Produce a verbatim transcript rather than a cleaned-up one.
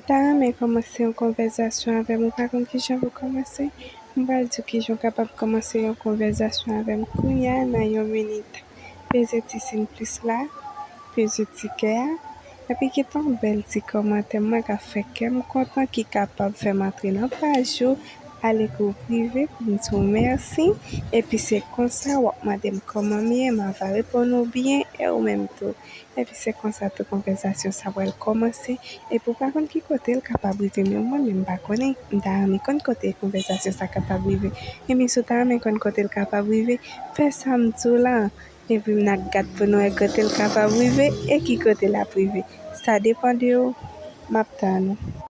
Ta renmen kòmanse yon konvèzasyon avè m, ou pa konn kijan pou kòmanse? M pral di w kijan w kapab kòmanse yon konvèzasyon avè m kounye a nan yon minit. Peze ti siy plis la, peze ti kè a, epi kite yon bèl ti kòmantè, mwen ka fè kè m kontan, ki kapab fè m antre nan paj ou, ale kou prive pou m di w mèsi, epi se konsa w ap mande m kòman m ye, m ava reponn ou byen, e ou menm tou. Epi se konsa tou konvèzasyon sa pral kòmanse. Epi w pa konn ki kote l kapab rive, men mwen menm m pa konnen. M ta renmen konn kote konvèzasyon sa kapab rive. Epi si w ta renmen konn kote l kapab rive, fè sa m di w la. Epi n a gad pou n wè kote l kapab rive e ki kote l ap rive. Sa depann de w. M ap tann ou.